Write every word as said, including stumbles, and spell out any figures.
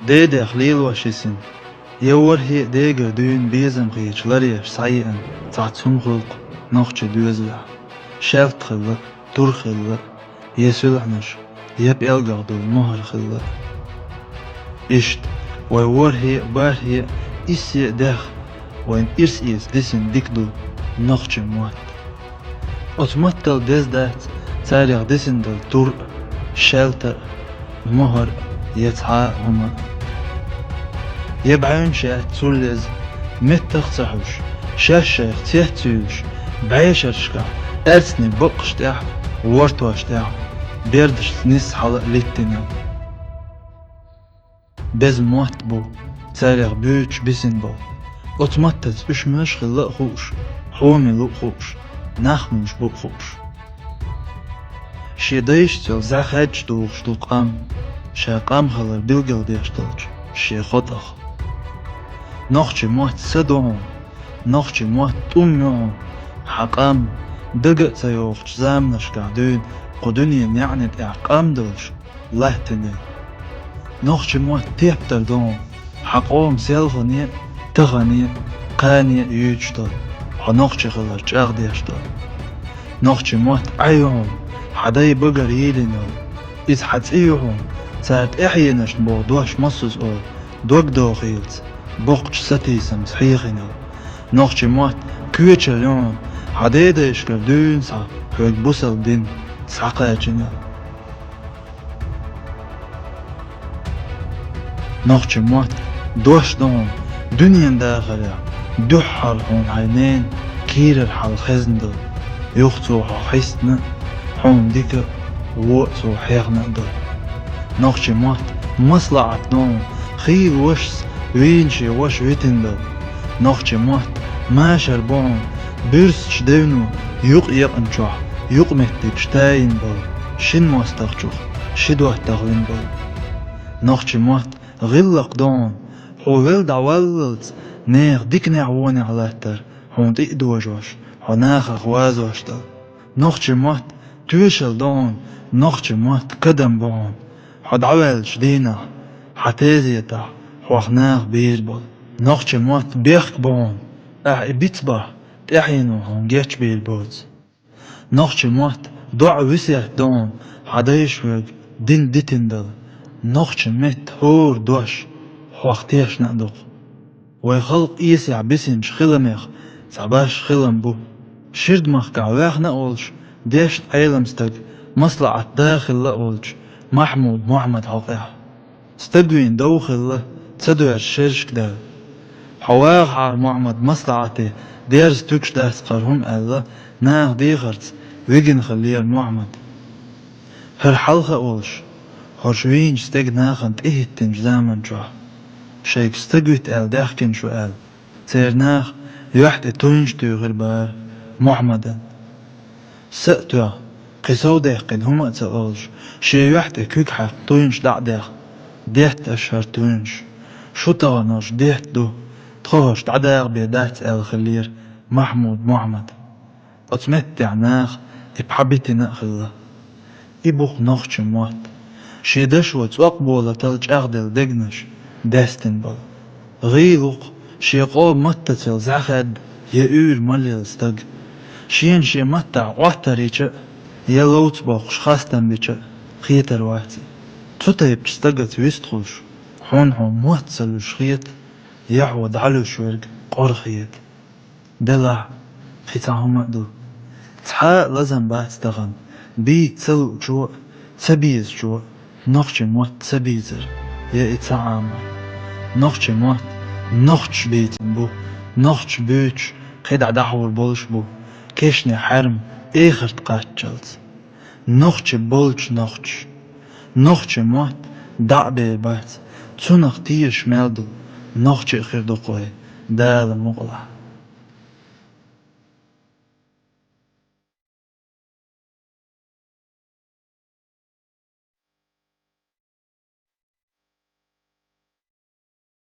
Дедех лелош йисина, я ворхӀе а дегара дуьйна безам хеташ ларъеш схьаеана цхьацца хӀума хуьлу-кх нохчийн доьзалехь. Шаьлта хилла, тур хилла, я суьлхьанаш, я пӀелгах долу мухӀар хилла. Иштта, вай ворхӀе а, бархӀе а, иссе а дехха, вайна ирс эца дисина дика ду нохчийн мотт. Оцу маттал деза дац царех дисина долу тур а, шаьлта а, мухӀар а, я цхьа а хӀума а. Я бӀаьвнаш яц цул еза, меттах а ца хьуьйсуш, шаьш шайх цец ца юьйлуш, бӀешерашкахь, аьрцнийн баккъаш тӀехь а, вортош тӀехь а, бердашца нисса хьала а литтина. Беза мотт бу, царех буьйцуш бисина болу. Оцу маттаца уьш муьлш хилла а хууш, хьо мила ву а хууш, нах муьлш бу а хууш. Шен дайшцал зӀе хаьдча духуш ду къам, ша къам хилар билгалдеш долчу шен хотӀах. Нохчийн мотт са ду хьуна, нохчийн мотт тӀум ю хьуна, хьан къам дага а ца йогӀучу заманашкахь дуьйна кху дуьненан неӀна тӀехь къам долуш латтина. Нохчийн мотт тептар ду хьуна, хьан къоман селхане а, тахане а, кхане а юьйцуш долу, хьо нохчи хилар чӀагӀдеш долу. Нохчийн мотт Ӏай ю хьуна, хьан дай багара йийлина йолу. Иза хьан цӀе ю хьуна, цара тӀаьхьенашна боху дош массаза олу, дог дохийлаца, боккхачу сатийсамца хьехина йолу. Нохчийн мотт коьчар ю хьуна, хьан дедайшкара дуьйна схьа хьоьга бусалба дин схьакхачийна йолу. Нохчийн мотт дош ду хьуна, дуьненан дахарехь дуьххьара хьуна хьайн ненан кийрара хьал хезна долу, юха цо хьо хьистина а, хьуна дика а, вон а цо хьехна а долу. Нохчийн мотт маслаӀат ду хьуна, хийла вашас вийна шен ваша витина долу. Нохчийн мотт машар бу хьуна, буьрсачу девно юкъ екъначохь юкъаметтигаш тайина болу, шина мостагӀчух ши доттагӀа вина болу. Нохчийн мотт гӀиллакх ду хьуна, хьо велла дӀаваллалц нехан диканехь вонехь латтар хьуна тӀе а дожош, хьо нахах вазош долу. Нохчийн мотт тоьшалла ду хьуна, нохчийн мотт кадам бу хьуна, хьо дӀаваьллачу дийнахь хьан тезетахь хьох наха бийр болу. Нохчийн мотт бехк бу хьуна, ахь и бицбахь, тӀаьхьено хьуна гечбийр боцу. Нохчийн мотт доӀа весет ду хьуна, хьан дайша хьоьга дин дитина долу. Нохчийн меттан хӀора дош хьох тешна а ду-кх. Вай халкъ эсехь бисинчу хиламех цхьа башха хилам бу. Ширдмахкахь ваьхна а волуш, дешна Ӏелам стаг, маслаӀат да хилла а волчу Махьмуд-Мохьмадан хьокъехь. Стаг вийна дов хилла, ца доьрзу шерашка даьлла. Хьо вагӀахьара, Мохьмад, маслаӀате дерза туьгуш дац хӀара хӀума аьлла, наха дехарца вигина хиллера Мохьмад. ХӀара хьалха а волуш, хӀорш вийначу стеган нахана тӀехӀиттинчу заман чохь, шайга стаг вита аьлла даьхкина шу аьлла, церан наха юьхь тӀе туьйнаш туьйхира бара Мохьмадан. Са а тоьхна, кхин сов даьккхина хӀума а ца олуш, шен юьхь тӀе куьг хьаькхна туьйнаш дӀа а даьхна, детта аша хӀара туьйнаш. Шу тахана хӀорш детта ду, тхо хӀорш дӀадагӀа бен дац аьлла хиллера Махьмуд-Мохьмад. Оцу меттехь наха и пхьа битина а хилла. И бу-кх нохчийн мотт. Шен дашо цӀокъ болатал чӀагӀделла дегнаш даьстина болу. ГӀийла ву-кх шен къоман маттацал зӀе хаьдда я уьйр ма лелла стаг. Шена шен маттахь Ӏоттар йича а, я ловца боккхуш хастам бича а, хетар вац и. Цу тайпачу стагаца вистхуьлуш, хьуна хьо мотт ца луьйш хета, я хьо дӀалуьйш верг къора хета. Делахь, кхин цхьа хӀума а ду. Цхьа а лазам бац тахана, бийца ца луучо а, ца безачо а нохчийн мотт ца бийцар, я и ца Ӏамар. Нохчийн мотт нохчаша бийцина бу, нохчаша буьйцуш кхидӀа дӀахьур болуш бу, кешнийн хьаьрма эхарта кхаччалц. Нохчи болчу нохчаша. Нохчийн мотт дӀа а бер бац, цунах тешаш мел ду, нохчи а хир ду-кх вай, Дала мукъалахь.